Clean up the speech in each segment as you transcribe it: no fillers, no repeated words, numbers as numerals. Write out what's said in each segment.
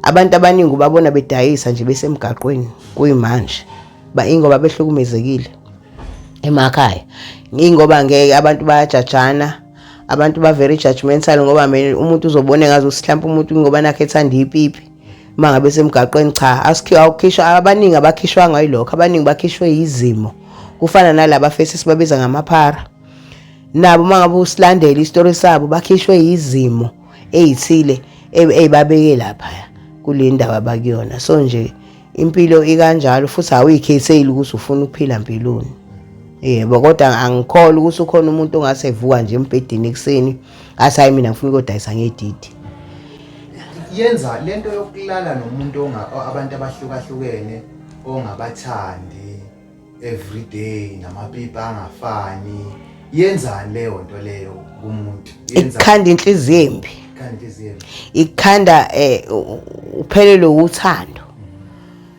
Abantu abaningi ubabona bedayisa nje besemgaqweni kuyimanje, ba ingoba behlukumezekile emakhaya, ingoba ngeke abantu bayajajana, abantu ba very judgmental, ngoba mina umuntu uzobona ngazi ukuthi mhlawumbe umuntu ngoba nakhe ethanda ipipi uma ngabe semgaqweni. Cha, awukhishwa, abaningi abakhishwanga yilokho, abaningi bakhishwe yizimo. Kufana nalaba fesi sibabiza ngamaphara, nabo uma ngabe usilandela isitori sabo, bakhishwe yizimo ey'thile ey'babeke lapha kule ndawo abakuyona. So nje impilo ikanjalo, futhi awuyikhetheli ukuthi ufuna ukuphila mpiloni. Yebo, kodwa angikholwa ukuthi ukhona umuntu ongase evuka nje embhedeni ekuseni athi, "Hayi, mina ngifuna ukuyodayisa ngedidi." Yenza lento yokulala nomuntu abantu abahlukahlukene ongabathandi every day, namapipa angafani, yenzani leyo nto leyo kumuntu? Yenza Ikhanda inhliziyo embi. Ikhanda inhliziyo embi. Ikhanda uphelelwe uthando.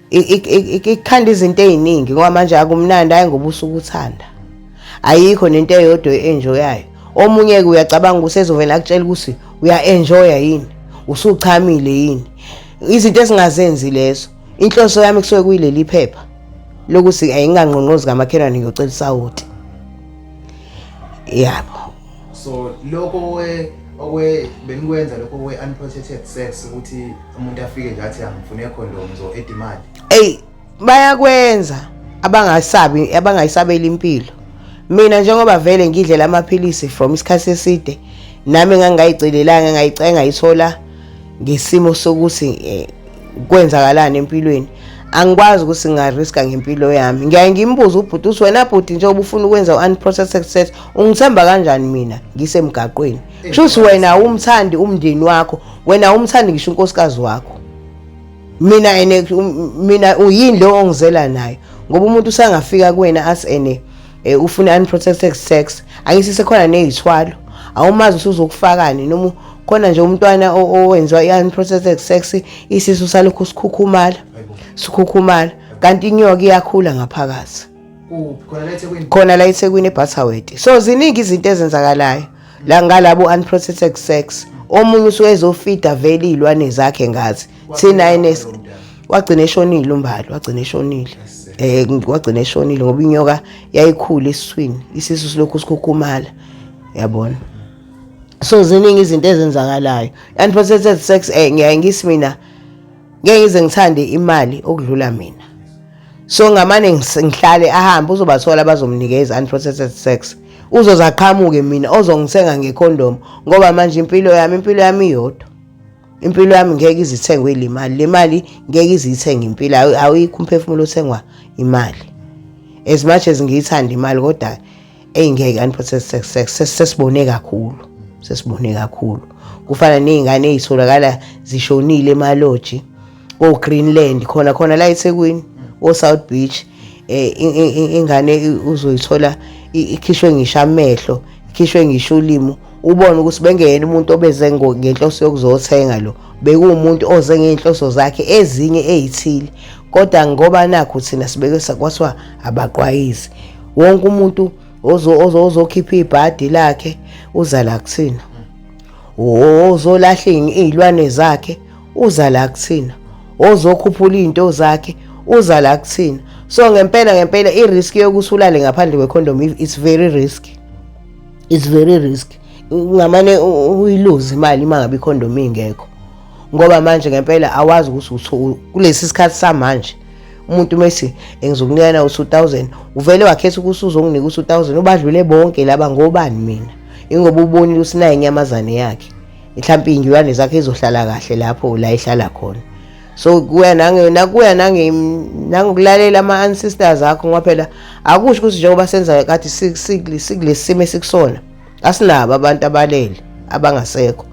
Ikhanda izinto ey'ningi, ngoba manje akumnandi, hayi ngoba usuke uthanda, ayikho nento eyodwa e-enjoyayo. Omunye-ke uyacabanga ukuthi ezovele akutshela ukuthi uya-enjoya yini, usuchamile yini, izinto esingazenzi lezo. Inhloso yami kusuke kuyileli phepha lokuthi ayingangqongqozi kamakhelwane ngiyocela isawoti, yabo. So lokho okwe benikwenza lokho kwe unprotected sex, ukuthi umuntu afike nje athi, "Angifune condom, ngizo-add imali"? Ey, bayakwenza abangasabi, abangayisabeli impilo. Mina njengoba vele ngidlela amaphilisi from isikhathi eside, nami ngangayicelelanga, ngayicela ngayithola ngesimo sokuthi kwenzakalani empilweni. Angikwazi ukuthi ngingariska ngempilo yami. Ngiyaye ngimbuze ubhuti ukuthi, "Wena bhuti, njengoba ufuna ukwenza u-unprotected sex, ungithemba kanjani mina ngisemgaqweni? Kusho ukuthi wena awumthandi umndeni wakho, wena awumthandi ngisho unkosikazi wakho. Mina ene mina uyini lo ongizela nayo?" Ngoba umuntu usangafika kuwena athi ene ufuna unprotected sex. Angithi sekhona nezithwalo, awumazi ukuthi uzokufakani, noma khona nje umntwana owenziwa i-unprotected sex, isisu salokhu sikhukhumala, sikhukhumala, kanti inyoka iyakhula ngaphakathi. Kuphi? Khona la eThekwini? Khona la eThekwini, eButterworth. So ziningi izinto ezenzakalayo la ngalabo unprotected sex. Omunye usuke ezofida vele iy'lwane zakhe ngathi thina ene wagcina eshonile umbali, wagcina eshonile, wagcina eshonile ngoba inyoka yayikhula esiswini, isisu silokhu sikhukhumala, yabona. So ziningi izinto ezenzakalayo unprotected sex. Ngiyaye ngithi mina ngeke ngize ngithande imali okudlula mina, so ngamane ngihlale, ahambe, uzobathola abazomnikeza unprotected sex, uzoze aqhamuke mina ozongithenga ngekhondomu, ngoba manje impilo yami iyodwa. Impilo yami ngeke izithengwe le mali, le mali ngeke izithenge impilo. Awuyikho umphefumulo othengwa imali. As much as ngiyithanda imali, kodwa eyingeke unprotected sex, sesibone kakhulu, sesibone kakhulu. Kufana ney'ngane ey'tholakala zishonile emaloji ko-Greenland, khona khona la eThekwini, o-South Beach. Ingane uzoyithola ikhishwe ngisho amehlo, ikhishwe ngisho ulimi, ubone ukuthi bengeyena umuntu obeze ngenhloso yokuzothenga lo, bekuwumuntu oze ngey'nhloso zakhe ezinye ey'thile. Kodwa ngoba nakhu thina sibeke kwathiwa abaqwayizi, wonke umuntu ozokhipha ibhadi lakhe uza la kuthina, ozolahla iy'lwane zakhe uza la kuthina, ozokhuphula iy'nto zakhe uza la kuthina. So ngempela ngempela i-risk yokuthi ulale ngaphandle kwekhondom, it's very risky, it's very risky. Ungamane uyiluze imali uma ngabe ikhondom ingekho, ngoba manje ngempela awazi ukuthi kulesi sikhathi samanje umuntu mesi engizokunika u-2000, uvele wakhetha ukuthi uzonginika u-2000, ubadlule bonke laba ngobani mina, ingoba ubonile ukuthi nayo inyamazane yakhe, mhlawumbe iy'ngilwane zakhe izohlala kahle lapho la ihlala khona. So kuya nange nakuya nange nangokulalela ama-ancestors akho, ngoba phela akusho ukuthi njengoba senza kade sikulesi simo esikusona, asinabo abantu abalele abangasekho.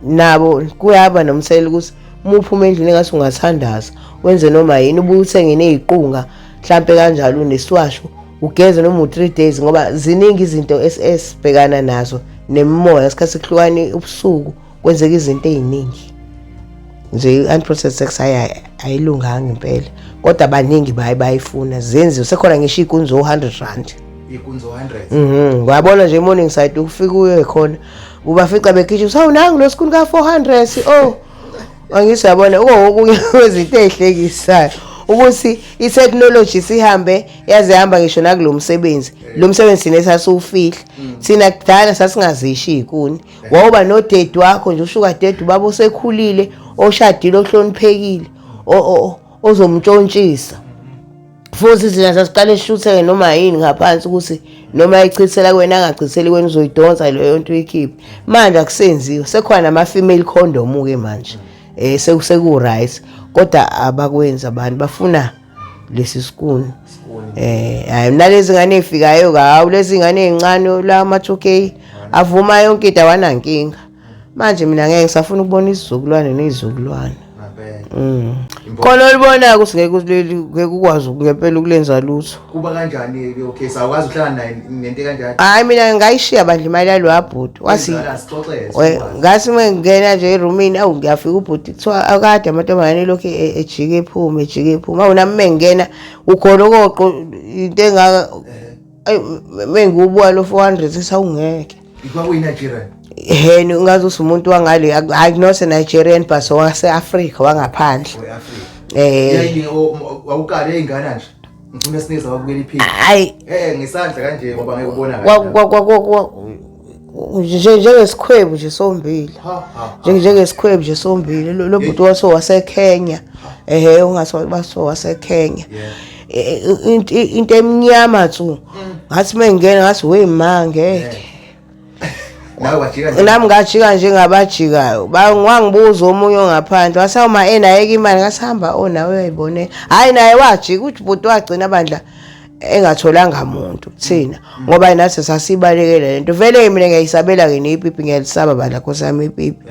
Nabo kuyaba nomthelela ukuthi uma uphuma endlini engathi ungathandaza, wenze noma yini, ubuye uthenge ney'qunga mhlampe kanjalo, nesiwasho, ugeze noma u-3 days, ngoba ziningi izinto esibhekana nazo nemimoya ngesikhathi kuhlukane ubusuku, kwenzeka izinto ey'ningi nje. I-unprotected sex ayilunganga impela, kodwa baningi baye bayifuna, zenziwe, sekhona ngisho iy'kunzi o-R100. Ikunzi 100? Mhm, ngiyabona nje i-Morningside, ukufika uye khona ubafica bekhishwa, "Hawu, nangu lo sikuni ka-400." Oh. Angithi uyabona okunye kwezinto ey'hlekisayo ukuthi i-technology sihambe yaze yahamba ngisho nakulo msebenzi. Lo msebenzi thina esasiwufihla. Thina kudala sasingazishi iy'kuni. Wawuba nodedi wakho nje ushuka dedi ubaba osekhulile oshadile ohloniphekile ozomntshontshisa. Futhi thina sasiqale sishutheke noma yini ngaphansi ukuthi noma echithela kuwena angachitheli kuwena uzoyidonsa leyo nto uyikhiphe. Manje akusenziwa sekukhona nama-female condom-ke manje seku-right kodwa abakwenzi abantu bafuna lesi sikuni. Hayi nalezi ngane ey'fikayo hawu lezi ngane ey'ncane la ama-2K avuma yonke into awanankinga. Manje mina ngeke ngisafuna ukubona isizukulwane nezizukulwane. Khona olibonayo ukuthi ngeke uleli ngeke ukwazi ngempela ukulenza lutho. Kuba kanjani ke okay sawukwazi ukuhlala naye nento kanjani? Hayi mina ngayishiya bandla imali yalo bhuti. Wathi ngathi uma ngingena nje erumini awu ngiyafika ubhuti kuthiwa akade amantombazane lokhu ejike ephume ejike ephume. Awu nami mengingena ugolokoqo into engaka ayi mengiwubuka lo 400 sawungeke. Kwakuyi-Nigerian. Ehhe ungazi ukuthi umuntu wangale hayi not a Nigerian but owase-Afrika wangaphandle. We-Afrika. Yayini wawukale ingane nje. Ngifuna sinikeze ababukeli iphini. Hayi Ngesandla kanje ngoba ngeke ubona kahle. Nje njengesikhwebu nje sombili. Njengesikhwebu nje sombili. Lo bhuti waso waseKenya. Ehhe ungathi baso waseKenya. Into emnyama tsu. Ngathi mengingena ngathi we ma ngeke. Nawe wajika nje. Nami ngajika njengabajikayo. Wangibuza omunye ongaphandle wathi awu ma enayeke imali ngathi hamba oh nawe uyayibonela. Hhayi naye wajika uthi bhuti wagcina bandla engatholanga muntu kuthina ngoba nathi sasibalekela lento. Vele mina ngiyayisabela-ke nepipi ngiyalisaba bandla nkosi yami ipipi.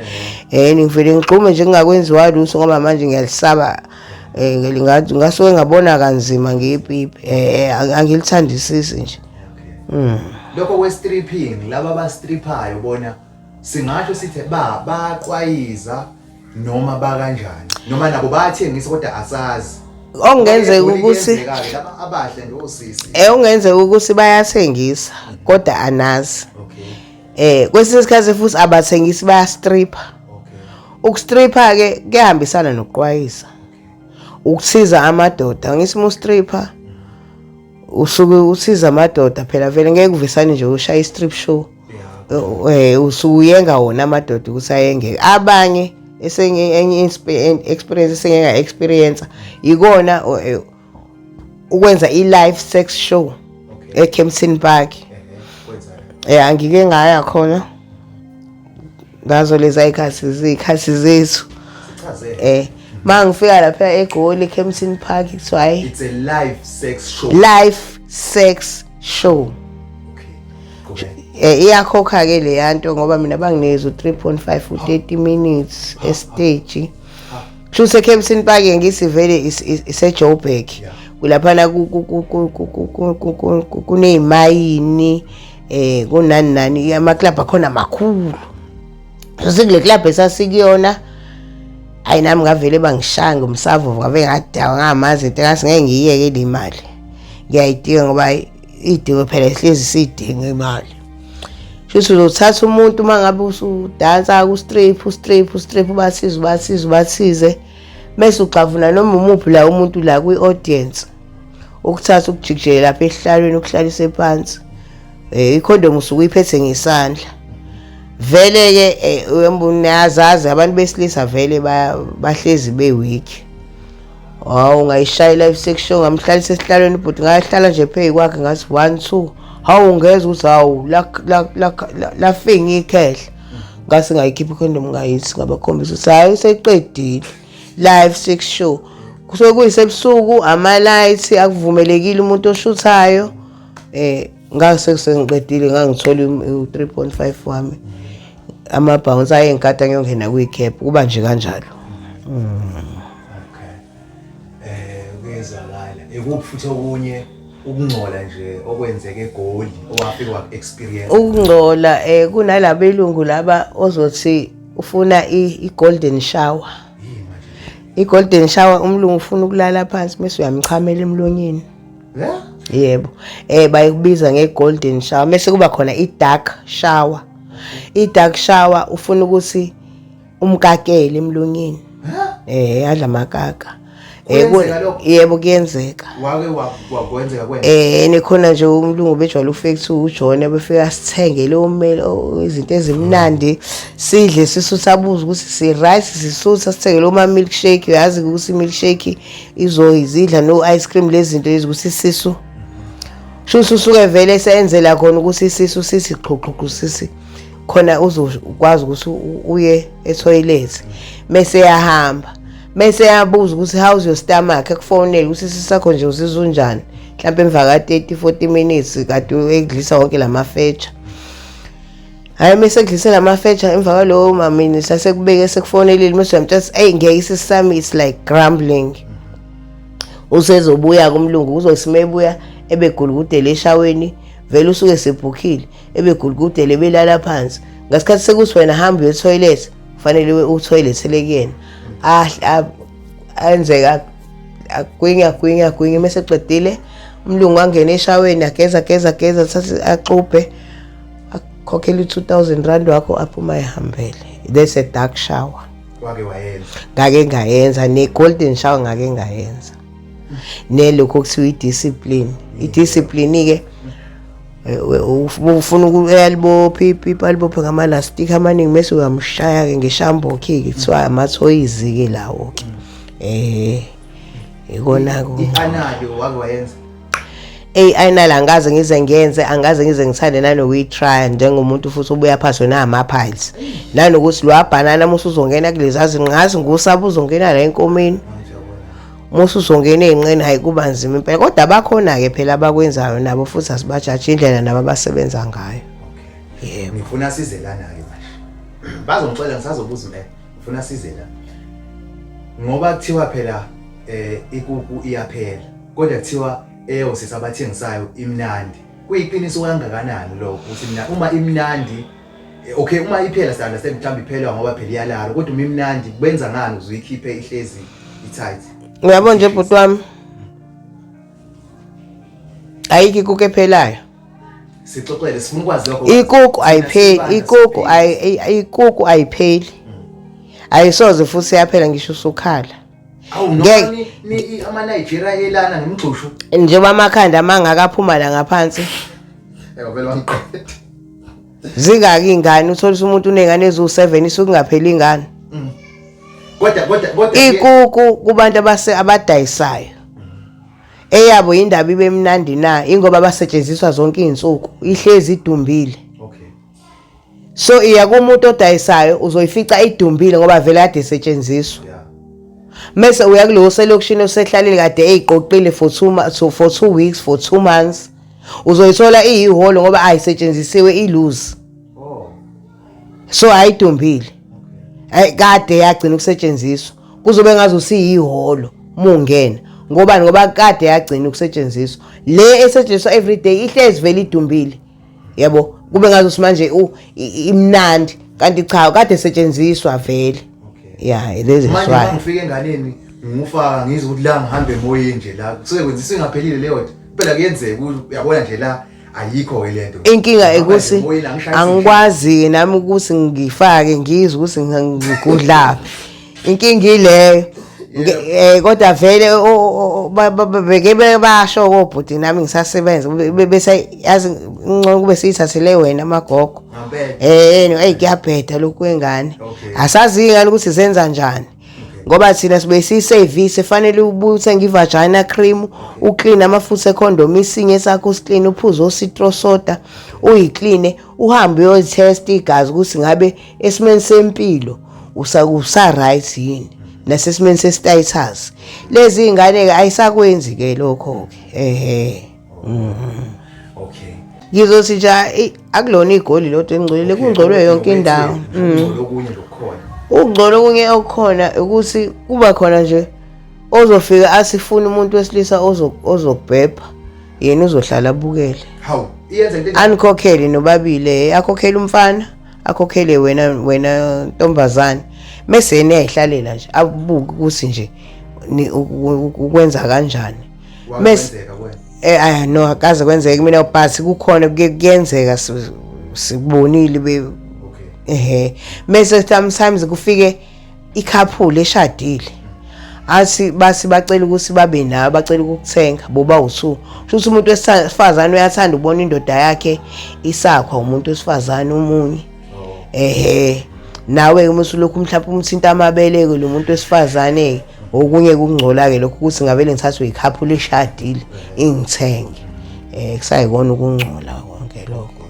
Ngivele ngigxume nje kungakwenziwa lutho ngoba manje ngiyalisaba. Ngasuke ngabona kanzima ngepipi. Angilithandisisi nje. Lokho kwe-stripping laba abastriphayo bona singasho sithi baqwayiza noma bakanjani noma nabo bayathengisa kodwa asazi. Okungenzeka ukuthi laba abahle nje osisi. Okungenzeka ukuthi bayathengisa kodwa anazi. Okay. Kwesinye isikhathi futhi abathengisi bayastripha. Okay. Ukustripha ke kuyahambisana nokuqwayisa. Ukusiza amadoda ngithi uma ustripha usuke usiza amadoda phela vele ngeke kuvisane nje ushaya i-strip show. Usuyenga wona amadoda ukuthi ayengeke. Abanye enye experience esengeke experience ikona ukwenza i-live sex show eKempton Park. Angike ngaya khona ngazo lezi ayikhathi zikhathi zethu. Mangifika lapha eGoli eKempton Park kuthiwa hayi it's a live sex show. Live sex show. Okay. Iyakhokha ke le yanto ngoba mina banginikeza u3.5 u30 minutes estage. Kusho eKempton Park ngithi vele ise Joburg. Kulaphana kunezimayini kunani nani ama club akhona makhulu. Sikule club esasikuyona ayi nami ngavele bangishaya ngomsavo ngabe ngadawa ngamazi into ngathi ngeke ngiyiyeke le mali. Ngiyayidinga ngoba idingo phela ihlezi sidinga imali. Shuthi uzothatha umuntu uma ngabe usudansa ku strip strip strip ubasize ubasize ubasize bese ugxavuna noma umuphi la umuntu la kwi audience ukuthatha ukujikijela lapha ehlalweni ukuhlalise phansi. Ikhondom usuke uyiphethe ngesandla. Vele ke uyazazi abantu besilisa vele bahlezi be weak. Hawu ungayishaya live sex show ngamhlalisa esihlalweni ubhuti ngahlala nje phezu kwakhe ngathi 1 2 hawu ngezwe ukuthi hawu la ikhehla. Ngase ngayikhipha ikhondom ngayithi ngabakhombisa ukuthi hayi seqedile live sex show. Kusuke kuyisebusuku ama lights akuvumelekile umuntu oshuthayo. Ngase sengiqedile ngangithola u3.5 wami. Ama bounce ayengikade ngiyongena kwi-cap kuba nje kanjalo. Okay. Kuyezwakala. Ikuphi futhi okunye ukungcola nje okwenzeke eGoli owafika wa experience? Ukungcola kunalabelungu laba ozothi ufuna i-golden shower. I-golden shower umlungu ufuna ukulala phansi bese uyamchamela emlonyeni. Yeah? Yebo. Bayikubiza nge-golden shower bese kuba khona i-dark shower. I-dark shower ufuna ukuthi umkakele emlonyeni. Adla amakaka. Kuyenzeka lokho? Yebo, kuyenzeka. Wake wakwenzeka kwena? Nekhona nje umlungu bejwayele ukufika kuthiwa uJohn, abefika sithengele izinto ezimnandi, sidle sisutha, abuze ukuthi si-right sisutha, sithengele oma-milkshake. Uyazi ukuthi i-milkshake izoyizidla no-ice cream, lezi zinto lezi ukuthi isisu shuthi usuke vele senzela khona ukuthi isisu sithi qhuqhuqhu, sisi khona uzokwazi ukuthi uye ethoyilethi. Mese yahamba, mese yabuza ukuthi how's your stomach, akufonele ukuthi isisu sakho nje uzizwa unjani, mhlawumbe emva ka-30 40 minutes kade ekudlisa wonke lamafetsha. Hhayi, mese ekudlise lamafetsha, emva kwalowo mamini sasekubeke sekufonelile, mese uyamtshela ukuthi eyi ngeke, isisu sami it's like grumbling. Usezobuya kumlungu, kuzothi uma ebuya ebegulukudele eshaweni, vele usuke sebhukhile, ebegulukudele belala phansi ngasikhathi sekuthi wena hamba uye ethoyilethi, kufanele uthoyilethele kuyena. Enzeka agwinye agwinye agwinye, mese eqedile umlungu angene eshaweni, ageza ageza ageza, athathe axubhe, akhokhele u-R2000 wakho, aphuma ehambele. That's a dark shower. Wake wayenza? Ngake ngayenza, ne-golden shower ngake ngayenza, nelokhu okuthiwa i-discipline. I-discipline-ke ufuna uyalibopha ipipi, alibophe ngama-elastic amaningi, mese uyamshaya-ke ngeshambokhi-ke, kuthiwa amathoyizi-ke lawo-ke. Ikona-ke. I-anal wake wayenza? Eyi, anal angaze ngize ngiyenze, angaze ngize ngithande nanokuyi-try, njengomuntu futhi obuya phasi nama-piles, nanokuthi lo bhanana uma usuzongena kulezi zinqazi ngusaba uzongena la enkomeni, uma usuzongena ey'nqeni, hhayi kuba nzima impela. Kodwa bakhona-ke phela abakwenzayo nabo futhi, asibajaji indlela nabo abasebenza ngayo. Yebo. Ngifuna size lana-ke manje, bazongixolela, ngisazobuza impela. Ngifuna size la ngoba kuthiwa phela ikuku iyaphela, kodwa kuthiwa eyosisi abathengisayo imnandi. Kuyiqiniso kangakanani lokho ukuthi mina uma imnandi, okay, uma iphela siya understand, mhlawumbe iphela ngoba phela iyalala, kodwa uma imnandi kwenza ngani ukuze uyikhiphe ihlezi i-tight? Uyabo nje bhuti wami, ayikho ikuku ephelayo. Sixoxele, sifuna ukwazi lokho. Ikuku ayipheli, ikuku ikuku ayipheli, ayisoze futhi yaphela ngisho usukhala. Awu, noma ni ama-Nigeria elana ngemgxushu. Njengoba amakhanda amangaka aphuma la ngaphansi. Yebo, vele wangiqeda. Zingaki iy'ngane, uthole ukuthi umuntu uney'ngane eziwu-7, isuke ingapheli ingane. Kodwa Ikuku kubantu abase abadayisayo, eyabo indaba ibe mnandi na, ingoba basetshenziswa zonke iy'nsuku, ihlezi idumbile. So iya kumuntu odayisayo, uzoyifica idumbile ngoba vele kade isetshenziswa. Mese uya kulowo selokishini osehlalile kade eyiqoqile for 2 weeks, for 2 months, uzoyithola iyihholo ngoba ayisetshenzisiwe, iloose. So ayidumbile. Ayi, kade yagcina ukusetshenziswa, kuzobe ngaze usiyihholo mungena. Ngobani? Ngoba kade yagcina ukusetshenziswa. Le esetshenziswa everyday ihlezi vele idumbile, yabo, kube ngaze manje imnandi, kanti cha, kade setshenziswa vele. Yeah, this is Manje why uma ngifika enganeni ngufaka, ngizwe ukuthi la ngihambe emoyeni nje, la kusuke kwenziswa ingaphelile leyo nto phela, kuyenzeka ukuthi uyabona nje la ayikho ke lento. Inkinga Ngihamba nje ukuthi emoyeni, angishayisi. Angikwazi nami ukuthi ngifake ngizwe ukuthi ngigudlaphi, inkinga ileyo. Kodwa vele beke basho kobhuti nami ngisasebenza, bese yazi ngcono kube siyithathele wena amagogo. Ngampela. Hey, kuyabheda lokhu kwengane. Asazi ingane ukuthi zenza njani. Ngoba thina sibe siyi-service, fanele ubuye uthenge i-vagina cream, uclean amafutha ekhondom, isinye sakho usiclean, uphuze o-citro soda, uyiclean, uhambe uyotest igazi ukuthi ngabe esimeni sempilo usa right yini, nasesimeni se-status. Lezi ingane ke ayisakwenzi ke lokho ke. Ehe. Ngizothi nje akulona igoli lodwa engcolile, kungcolwe yonke indawo. Ungcono okunye lokukhona. Ukungcola okunye okukhona ukuthi kuba khona nje ozofika asifuna umuntu wesilisa ozokubhebha, yena uzohlala abukele. Hawu, iyenza into Anikhokhele nobabili, akhokhele umfana, akhokhele wena ntombazane, mese yena uyayihlalela nje abuke ukuthi nje ukwenza kanjani. Mese Wakwenzeka kuwena? Ay, no, akaze kwenzeke mina, but kukhona kuye kuyenzeka, sikubonile be. Ehe, mese sometimes kufike Ikhaphula eshadile athi bathi bacela ukuthi babe nawe, bacela ukukuthenga boba u-two. Kusho ukuthi umuntu wesifazane uyathanda ukubona indoda yakhe isakhwa umuntu wesifazane omunye. Ehe, nawe-ke uma usulokhu mhlawumpe umthinta amabele-ke lo muntu wesifazane-ke, okunye kungcola-ke lokho ukuthi ngavele ngithathwe yikhaphula eshadile ingithenge. Kusayikona ukungcola konke lokho.